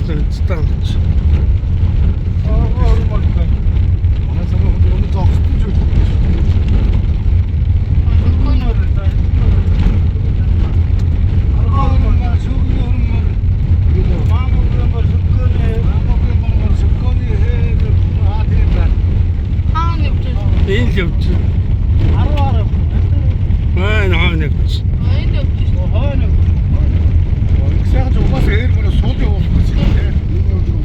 Станц. Манай самаа хүн өнөө зогссон ч үгүй. Хаана явж байна? Энэ л явж байна. Байна хаана явж. Энэ явж байна. Ингэсэн ч угаасаа ээр мөрөө сууд явуулах гэсэн юм те. Энэ өдөр юм.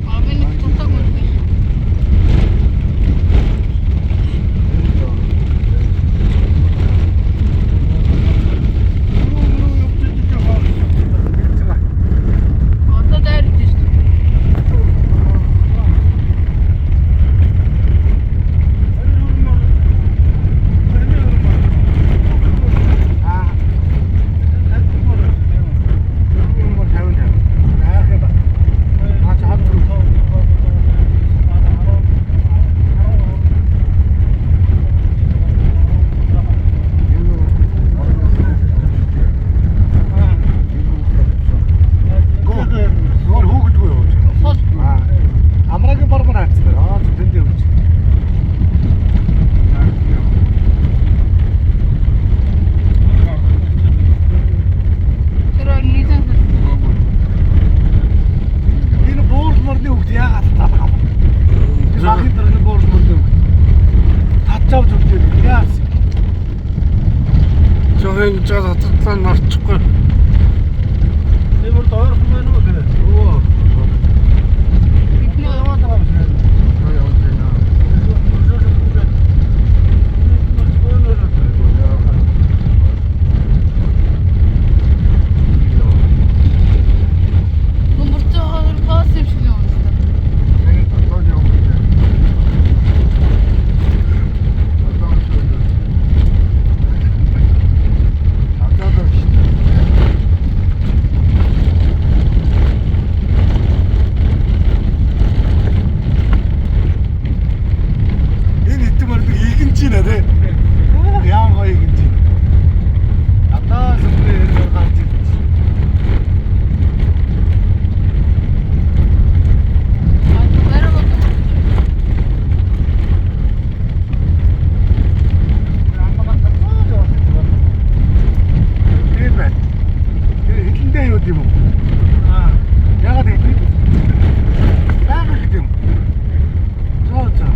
А би нэг тутаг мөргөн. Одоо дайрч шүү дээ. Гоор хөөгдгүй юу? Сул. Амрагийн бармар хайцсан. Аа тэнд явж. Тэр нийлэн Энэ буурл морны хөвгд яагаад татгаа юм? Тэр багын дарга буурл морны хөвгд. Татж авч өгдөө яасан? Жохын жоо таттлаа нарчихгүй. Өө. бидний Явж байна. бөмбөртэй хоёр пас юм шиг юм байна. Тэгээд дотоод явж байна. Дотоод явж байна. Дотоод явж байна. Энэ хитэн мөрдөг игэн чинь нэ тэ. Яа гоё игэн чинь. Одоо сүмрээ гарч ирж. А барай болдог. Тийм байна. Тэр хилэндээ юу юм уу? Яагаад гэдэг? Яагаад гэдэг юм? За за.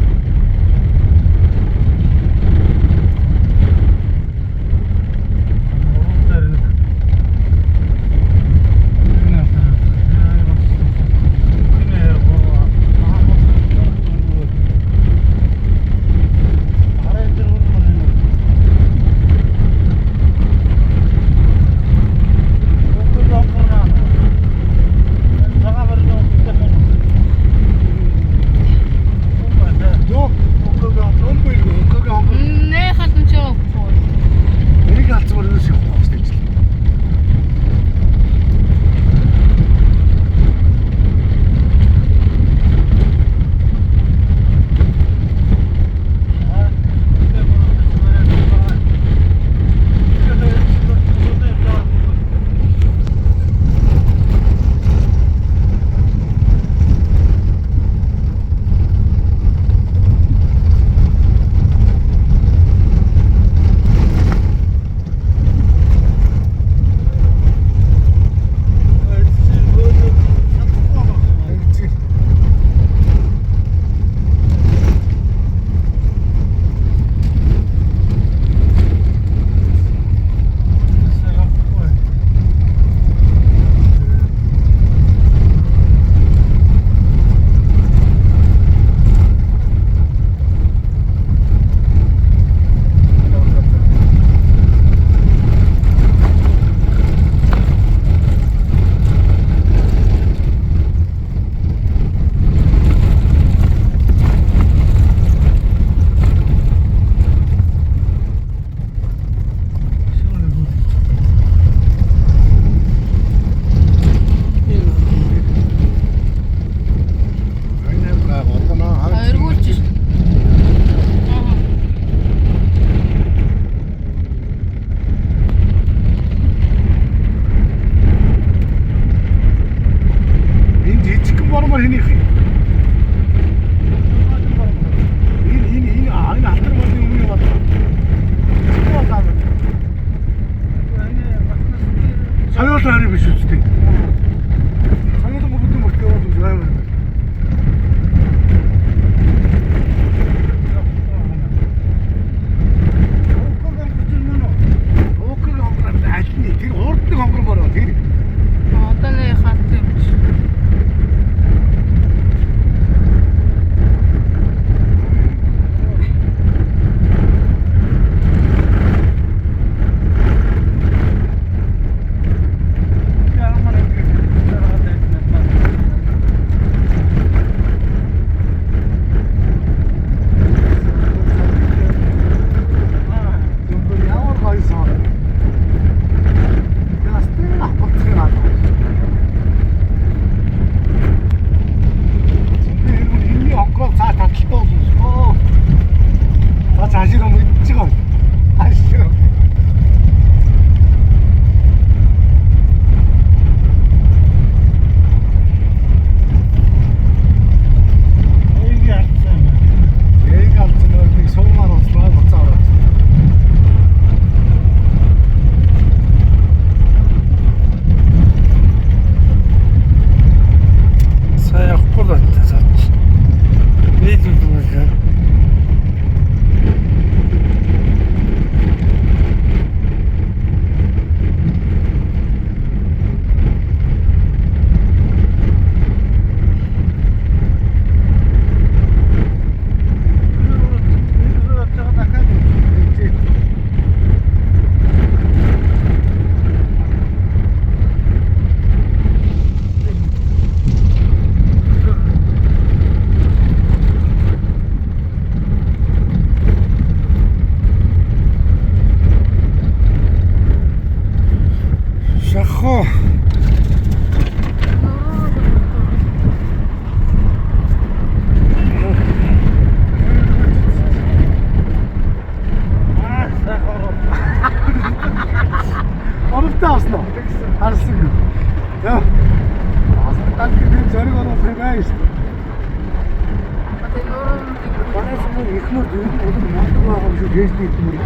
шүү фэсний юм.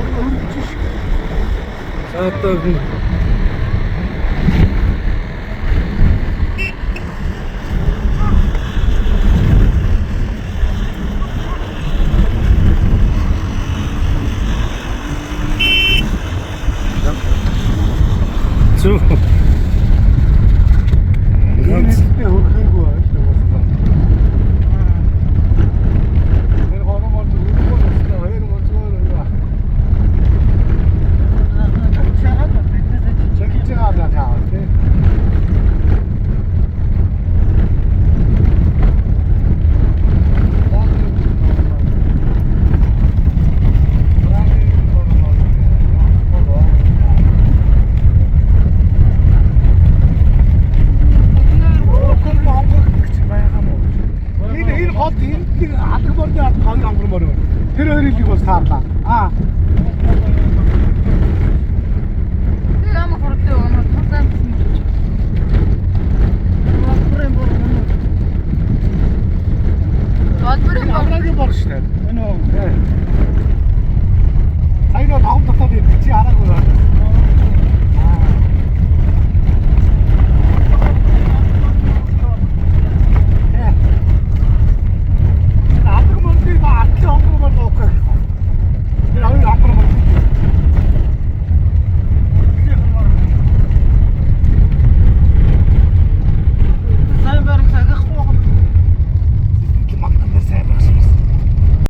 Өргөж ш. Одоо Зүг. Ганц хөрхөөгүй байна л угаасаа. Тэр гороо мод өргөө өстэй хоёр мозгоор юу. Чагж байгаа даа цаа тий. Энэ энэ гол энд нэг алаг морины ард хоёр онгор морь байна. Тэр хоёрын лиг бас таарлаа. Аа.